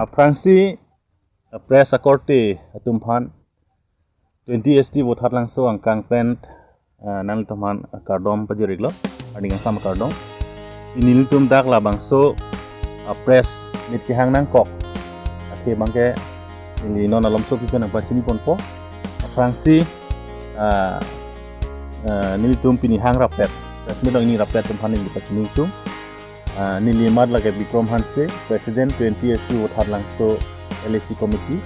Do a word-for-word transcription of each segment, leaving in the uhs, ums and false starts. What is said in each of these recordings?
Aphrangsi, uh, press akorte atum aphan twenty S T Vothatlangso angkang pen, uh, nanglitum aphan kardom pajir-iklo, karding kangsam kardom. Pini nelitum dak labangso, uh, press meet kehang nangkok athe abangke neli non alomso pipen nangpachini ponpo. Aphrangsi, uh, uh, nelitum pini hang rapet, press meet along hini rapet atum aphan neli pachini tung. Ah, neli amat lake Bikrom Hanse, President twenty S T Vothatlangso L A C Committee.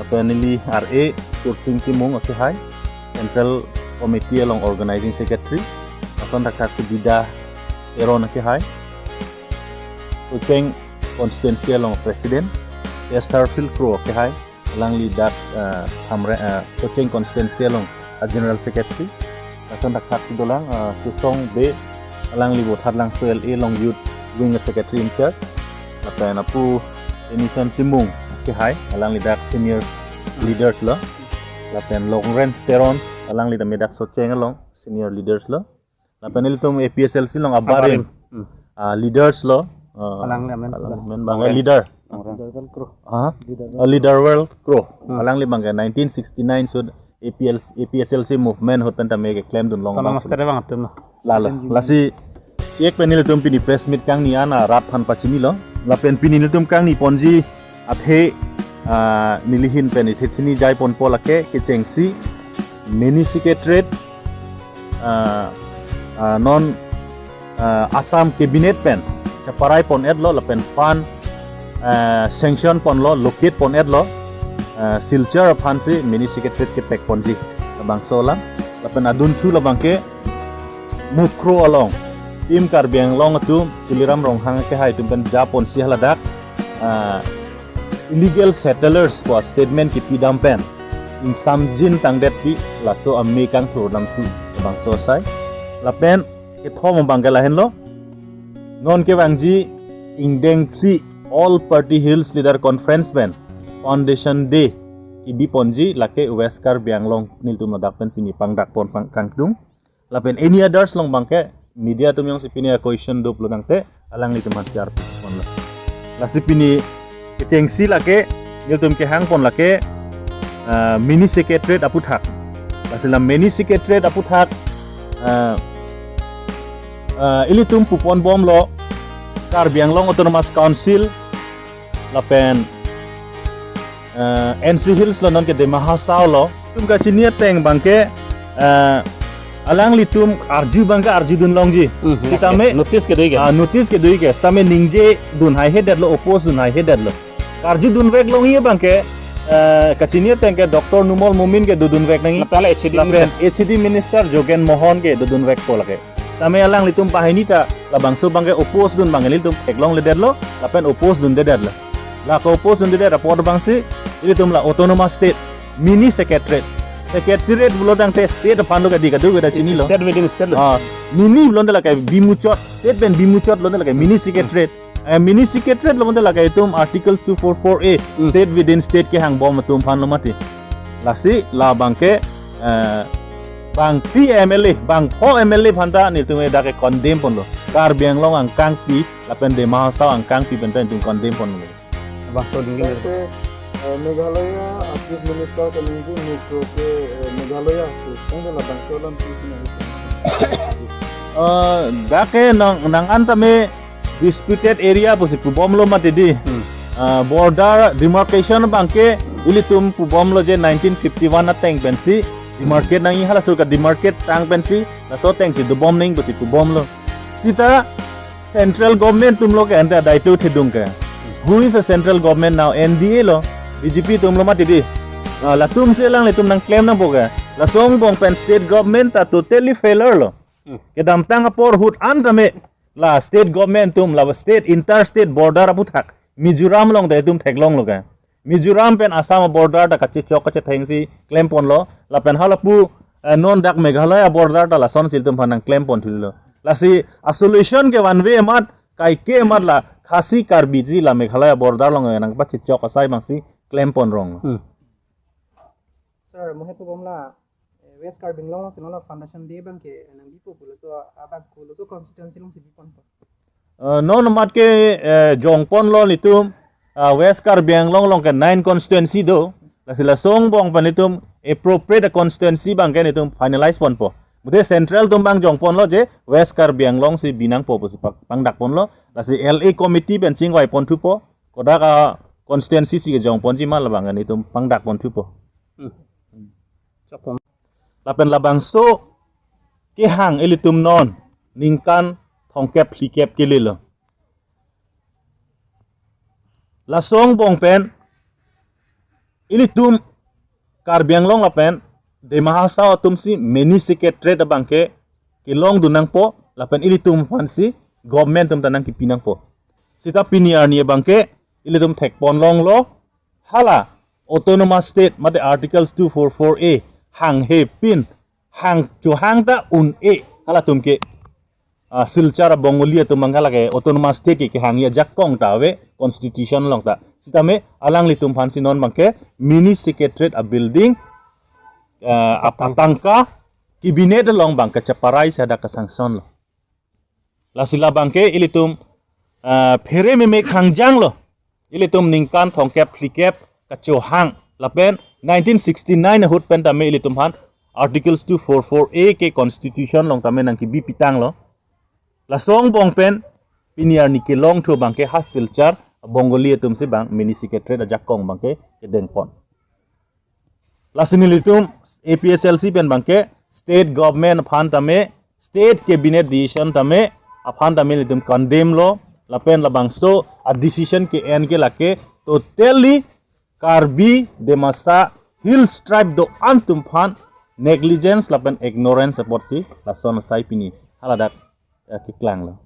Lapen neli R A Tursing Timung akehai, Central Committee along Organizing Secretary. Lason thakthak si Dida Teron akehai, Socheng Constituency along President, Chesterfield Kro akehai, alangli dak, ah, Samre, ah, Socheng Constituency along, ah, General Secretary. Lason thakthak si dolang, ah, Kusong Bey, alangli Vothatlangso L A along Youth Wing Secretary in charge. Lapen apu Tenison Timung akehai, alangli dak senior leaders lo. Lapen Lawrence Teron, alangli tame dak Socheng along senior leaders lo. Lapen ilitum A P S L C along abarim, abarim. Hmm. Ah, leaders lo. Ah, alangli amen, alang amen bang leader. Leader World Kro. Ah, leader, ah, Leader World Kro. Hmm. Alangli bang ke nineteen sixty-nine so A P L C, A P S L C movement ahut pen tame keklemdun long. Autonomous abang state abang atum lo. Lalo. Lasi, ek pen ilitum pini press meet kangni an arat aphan pachinilo. Lapen pini ilitum kangni ponji athe, ah, neli ahin pen ithe chini jai ponpo lake kechengsi mini secretariat, ah, ah, non, ah, Assam Cabinet pen cheparai pon-etlo lapen fund, ah, sanction ponlo, locate pon-etlo, ah, Silchar aphansi mini secretariat kepak ponji labangso alam. Lapen adunthu labang ke Mukroh along Team Karbi Anglong atum Tuliram Ronghang akehai atum pen japonsi haladak, ah, illegal settlers pu statement kipidam pen ingsamjin tangdetpi laso ame kangthur lamthu labangso asai. Lapen kethom abang ke lahenlo. Non kevangji ingdeng phli All Party Hills Leader Conference pen Foundation Day kibi ponji lake West Karbi Anglong nelitum ladak pen pini pangdak pon pang kangtung. Lapen any others along abang ke media atum jongsi pini a-question doplo tangte alanglitum aphan share ponlo. Lasi pini kechengsi lake nelitum kehang pon lake, ah, mini secretariat aputhak. Lasi la mini secretariat aputhak, ah, ah, ilitum pu ponbomlo Karbi Anglong Autonomous Council lapen, eh, N C Hills lo, non ke Dima Hasao lo. Itum kachini ateng abang ke, eh, alanglitum arju abang ke arjudun longji. Hmm, sitame notice kedo-ik ke. Ah, notice kedo-ik ke. Sitame ningjedun haihedetlo, oppose dun haihedetlo. Karjudunvek longji abang ke, eh, kachini ateng ke Doctor Numal Momin ke dodunvek nangji. Lapen H A D lapen minister. H A D minister Jogen Mohan ke dodunvekpo lake. Tame alanglitum banghini ta labangso abang ke oppose dun abang ilitum theklongledetlo, lapen oppose dundedetlo. La ke-oppose dundedet apot abangsi ilitum la autonomous state, mini secretariat. Secretariat pulo tangte state aphan lo kadi, kadokave ta chinilo. State within state lo. Ah, mini pulote lake bimuchot, state pen bimuchot pulote lake mini secretariat. Eh, mini secretariat pulote lake itum Article two four four A, hmm, state within state kehangbom atum aphan lo mati. Lasi la abang ke, eh, bang phli M L A, bang pho M L A aphan ta nelitum dak ke condemn ponlo. Karbi Anglong angkangpi lapen Dima Hasao angkangpi pen ta nelitum condemn ponlo. Bang so dingin. Dak ke, eh, Meghalaya Chief Minister kaningje Mukroh ke, eh, Meghalaya si tangte labangso alam pi sina. Eh, dak ke nang, nang an tame disputed area pusi pubomlo mati di. Hmm. Ah, border demarcation abang ke ilitum pubomlo je nineteen fifty-one ateng pensi demarcate nangji, halaso ka-demarcate tang pensi laso atengsi dobom nangji pusi pubomlo. Sita central government atum lo ke anta daito thedung ke. Who is a central government now? N D A lo, B J P atum lo mati di. Ah, latumsi alanglitum nangklem nangpo ke. Laso angbong pen state government ta totally failure lo. Hmm. Kedamtang apor ahut an tame la state government atum, la state, inter state border aputhak Mizoram along ta itum theklonglo ke. Mizoram pen Assam border ta kachechok kachethengsi klem ponlo. Lapen halapu, eh, non dak Meghalaya border ta lasonsi ilitum aphan nangklem pon thulo. Lasi a-solution ke one way amat, kaike amat la Khasi Karbi ti la Meghalaya border along nangpachechok asai abangsi klem pon rong. Hmm. Sir, mohet pubom la, eh, West Karbi Anglong alongsi non la Foundation Day abang ke nangbipo pu laso abang ko laso constituency alongsi biponpo? Eh, non amat ke, eh, jongponlo nelitum, Ah, West Karbi Anglong along ke nine constituency do. Lasi laso angbong pen itum appropriate constituency abang ke itum finalize ponpo. Mate central atum abang jongponlo je West Karbi Anglong si binangpo pusi pak-, pangdakponlo. Lasi L A committee pen chingvai ponthupo. Kodak a constituency si kejongponji ma labang ke itum pangdakponthupo. Hmm. Chokpon. Lapen labangso kehang ilitum non ningkan thomkep phlikep kelelo. Laso angbong pen ilitum Karbi Anglong lapen Dima Hasao atum si mini secretariat abang ke kelongdun nangpo, lapen ilitum aphan si government atum ta nangkipi nangpo. Seta pini arni abang ke ilitum thekponlonglo, hala autonomous state mate Articles two four four A hanghe pin hang chohang ta un-e, halatum ke, ah, Silchar a Bengali atum abang hala ke autonomous state ke kehangji ajakong ta ave constitution along ta. Sitame alanglitum aphan si non abang ke mini secretariat a building, ah, apatangka cabinet along abang ke cheparai si hadak ke sanction lo. Lasi labang ke ilitum, ah, phere meme khangjang lo. Ilitum ningkan thomkep phlikep kachohang lapen nineteen sixty-nine ahut pen tame ilitum aphan Articles two four four A ke constitution along tame nangkibi pitanglo. Laso angbong pen pini arni kelongthu abang ke ha Silchar Bengali atum si abang mini secretariat ajakong abang ke kedengpon. Lasi nelitum A P H L C pen abang ke state government aphan tame, state cabinet decision tame, aphan tame nelitum condemn lo, lapen labangso a decision ke-en ke lake totally Karbi Dimasa Hills tribe do-an atum aphan negligence lapen ignorance apotsi lason asai pini haladak, eh, keklanglo.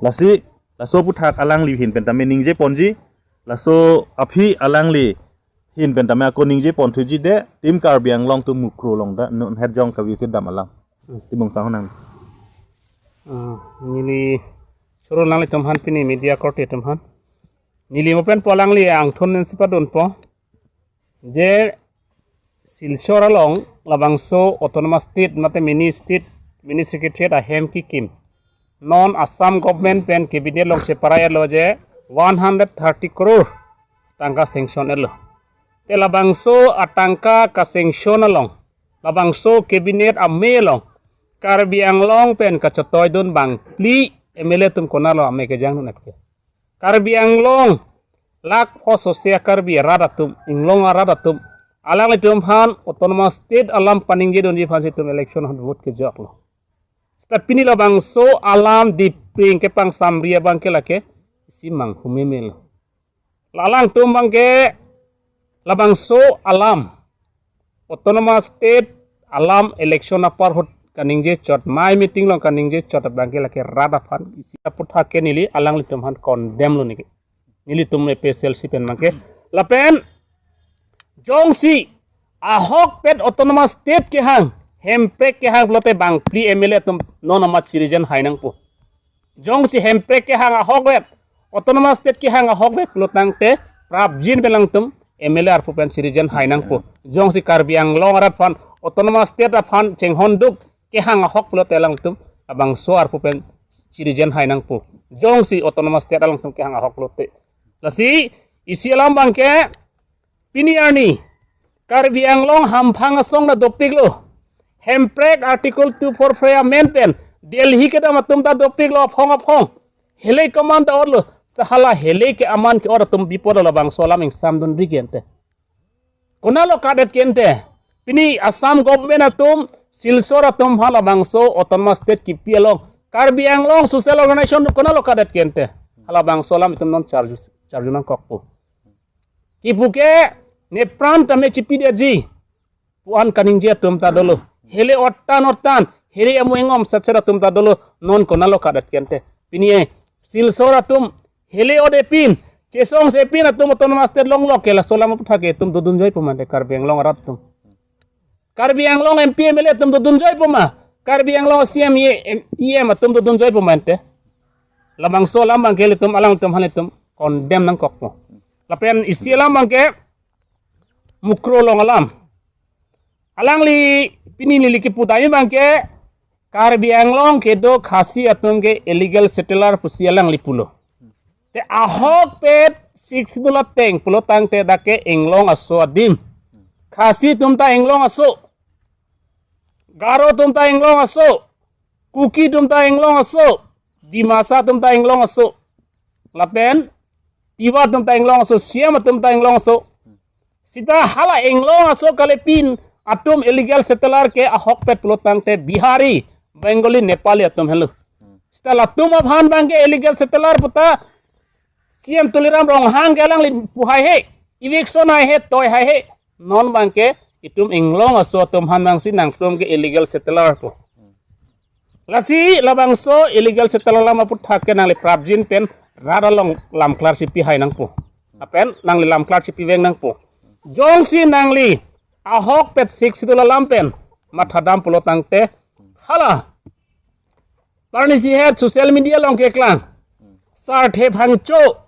Lasi, laso aphuthak alangli ahin pen tame ningjeponji, laso aphi alangli ahin pen tame ako ningjeponthuji de, Team Karbi Anglong atum Mukroh along ta non het jong kave si dam alam. Hmm. Timung sang honang. Ah, neli choro nanglitum aphan pini media korte atum aphan. Neli mo pen po alangli angthun nen si padunpo. Je Silchar along labangso autonomous state mate mini state, mini secretariat ahem kikim. Non Assam government pen cabinet along cheparai lo je one hundred thirty crore tangka sanction lo. Te labangso atangka ka sanction along, labangso cabinet amei along, Karbi Anglong pen kachetoidun bang phli M L A atum konatlo amei kejangdun atke. Karbi Anglong, lakh pho sose a Karbi arat atum, inglong arat atum, alanglitum aphan autonomous state alam paningjedunji aphan si itum election ahut vote kejoklo. Seta pini labangso alam dipring kepangsamri abang ke lake isi manghu meme lo. La alangtum abang ke labangso alam autonomous state alam election apor ahut kaningje chot, mai meeting along kaningje chot abang ke lake rat aphan isi aphuthak ke neli alanglitum aphan condemn lo neke. Nelitum A P H L C pen abang ke. Lapen jongsi ahokpet autonomous state kehang, hemprek kehang pulote bang phli M L A atum non amat chirijen hai nangpo. Jongsi hemprek kehang ahokpet, autonomous state kehang ahokpet pulo tangte prapjin pen alangtum M L A arpu pen chirijen hai nangpo. Jongsi Karbi Anglong arat aphan autonomous state aphan chinghonduk kehang ahok pulote alangtum labangso arpu pen chirijen hai nangpo. Jongsi autonomous state alangtum kehang ahok pulote. Lasi isi alam abang ke pini arni Karbi Anglong hamphang asong ta dopiklo. Hemprek Article two four four amen pen Delhi kedam atum ta dopiklo aphong aphong. Hilai ke aman ta orlo. Seta hala hilai ke aman ke-or atum bipor labangso alam ingsamdunri ke ente. Konatlo kadet ke ente. Pini Assam government atum Silchar atum hala labangso autonomous state kipi along Karbi Anglong social organization konatlo kadet ke ente. Hala labangso alam itum non charju, charju nangkokpo. Kipu ke nepran tame chipidetji pu-an kaningje atum ta dolo. Hilai otan otan, hilai amu engom setset atum ta dolo, non konatlo kadet ke ente. Pini e, Silchar atum, hilai ot epin, chesong sepin atum autonomous state longlo ke laso alam aphuthak ke itum dodunjoipo ma te Karbi Anglong arat atum. Karbi Anglong M P M L A atum dodunjoipo ma. Karbi Anglong C M E M, E M atum dodunjoipo ma ente. Labangso alam abang ke ilitum alangtum aphan itum condemn nangkokpo. Lapen isi alam abang ke Mukroh along alam. Alangli pini neli kipu dai abang ke Karbi Anglong kedo Khasi atum ke illegal settler pusi alangli pulo. Ahokpet Sixth Schedule ateng pulo tangte dak ke inglong aso adim. Khasi atum ta inglong aso. Garo atum ta inglong aso. Kuki atum ta inglong aso. Dimasa atum ta inglong aso. Lapen Tiwa atum ta inglong aso. Siam atum ta inglong aso. Sita hala inglong aso kali pin atum illegal settler ke ahokpet pulo tangte Bihari, Bengali, Nepali atum helo. Sita latum aphan abang ke illegal settler puta C M Tuliram Ronghang ke alangli pu haihe, eviction haihe, toi haihe. Non abang ke itum inglong aso atum aphan abang si nangtum ke illegal settler pu. Lasi labangso illegal settler alam aputhak ke nangli prapjin pen rat along lamklar chipi hai nangpo. Lapen nangli lamklar chipiveng nangpo. Jongsi nangli ahokpet Sixth Schedule alam pen mathadam pulo tangte hala arnisi het social media along keklang Sarthe Phangcho,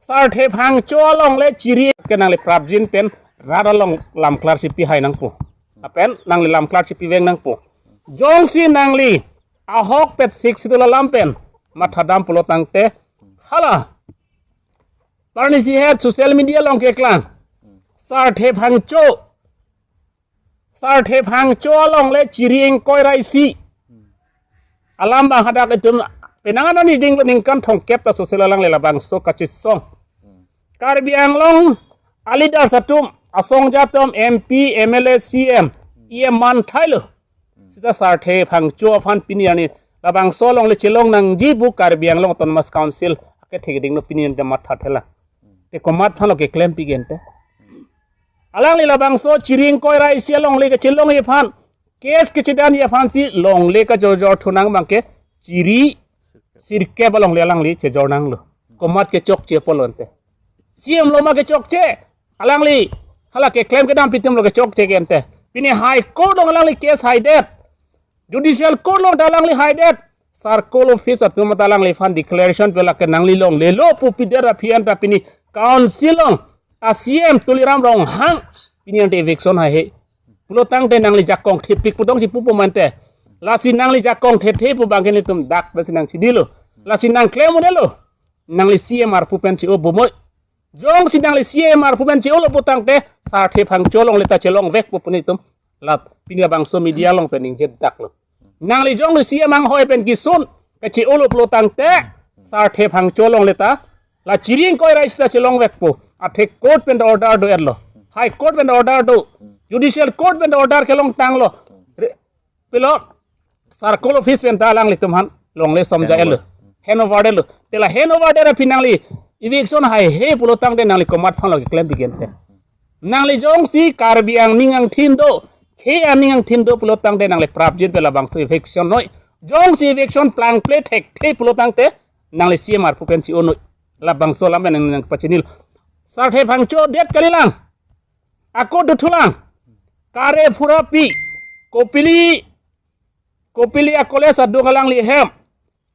Sarthe Phangcho alongle chiri ke nangli prapjin pen rat along lamklar chipi hai nangpo. Lapen nangli lamklar chipiveng nangpo. Jongsi nangli ahokpet Sixth Schedule alam pen mathadam pulo tangte hala arnisi het social media along keklang Sarthe Phangcho, Sarthe Phangcho alongle chiri ingkoi ra isi alam abang hadak itum penang anani ding ningkan thomkep ta social alangli labangso kachisong. Karbi Anglong a-leaders atum, asongja atum, M P, M L A, C M, E M man thailo. Sita Sarthe Phangcho aphan pini arni labangso alongle chelong nangji pu Karbi Anglong Autonomous Council akethek dingno pini ante matha thela. Te komat aphanlo keklem pigen te. Alangli labangso chiri ingkoi ra isi alongle kechelongji aphan, case kechedanji aphan si longle kajorjor thunang abang ke chiri sirkep alongle alangli chejor nanglo. Komat kechokche pulo ante. C M lo ma kechokche. Alangli hala keklem kedam pi atumlo kechokche ke ante. Pini High Court along alangli case haidet. Judicial Court along ta alangli haidet. Circle Office atum ta alangliphan declaration pe lake nanglilonglelo pu pidet aphi anta pini Council along a-C M Tuliram Ronghang pini ante eviction haihe pulo tangte nangli jakong thepik pu tong si pupo mante. Lasi nangli jakong thethe pu abang ke nelitum dak pensi nangchidilo. Lasi nangklem un-elo. Nangli C M arpu pen chi-o bomoi. Jongsi nangli C M arpu pen chi-olo pulo tangte Sarthe Phangcho alongle ta chelongvekpo pu nelitum la pini labangso media along pen ningjedaklo. Nangli jongsi C M anghoi pen kisun kachi-olo pulo tangte Sarthe Phangcho alongle ta la chiri ingkoi ra isi ta chelongvekpo. Athe court pen ta order do-etlo. High Court pen ta order do. Judicial Court pen ta order kelongtanglo. Re- Pilo Circle Office pen ta alanglitum aphan longle somja-etlo. Hand over detlo. Te la hand over det aphi nangli eviction haihe pulo tangte nangli komat aphanlo keklem pigen te. Nangli jongsi Karbi angning angthin do, khei angning angthin do pulo tangte nangli prapjin pe labangso eviction noi. Jongsi eviction plangple thekthe pulo tangte nangli C M arpu pen chi-o noi. Labangso alam pen nang nangpachinilo. Sarthe Phangcho det kalilang. Ako dothulang. Kare phura pi. Kopili, Kopili a-college adung alangli hem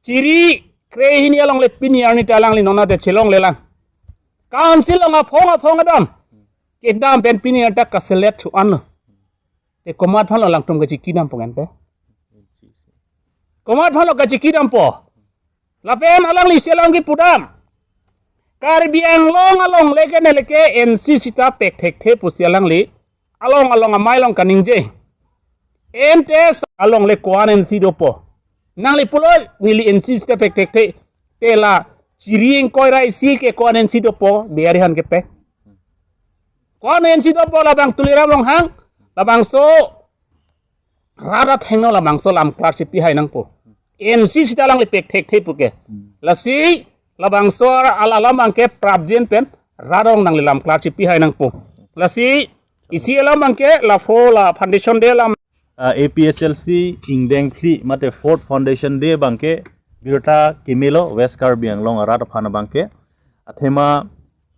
chiri krehini alongle pini arni ta alangli nona de chelonglelang. Council along aphong aphong adam kedam pen pini arta kaselet chu-anlo. Te komat aphanlo alangtum kachikidam pungen te. Komat aphanlo kachikidampo. Lapen alangli si alam kipudam. Karbi Anglong alongle ke neleke N C C ta pek thekthe pusi alangli along along amei along kaningje. Ante sa alongle ko-an N C dopo. Nangli pulo neli N C C ta pek thekthe. Te la chiri ingkoi ra isi ke ko-an N C dopo, Bihari aphan kepek. Ko-an N C dopo labang Tuliram Ronghang, labangso rat athengno labangso lamklar chipi hai nangpo. N C C ta alangli pek thekthe puke. Lasi labangso al alam abang ke prapjin pen rat along nangli lamklar chipi hai nangpo. Lasi isi alam abang ke la pho la foundation day alam. Ah, A P H L C ingdeng phli mate fourth foundation day abang ke birta kimelo West Karbi Anglong arat aphan abang ke. Athema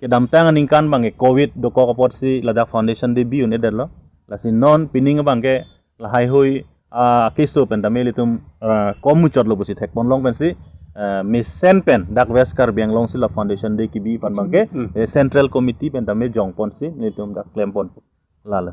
kedamtang aningkan abang ke covid dokok apotsi ladak foundation day bi un-edetlo. Lasi non pining abang ke lahai hui, ah, keso pen tame ilitum, ah, kom muchotlo pusi thekponlong pensi, ah, mesen pen dak West Karbi Anglong si la foundation day kibi aphan abang ke, Hmm. eh, central committee pen tame jongponsi nelitum dak klempon. Lalo.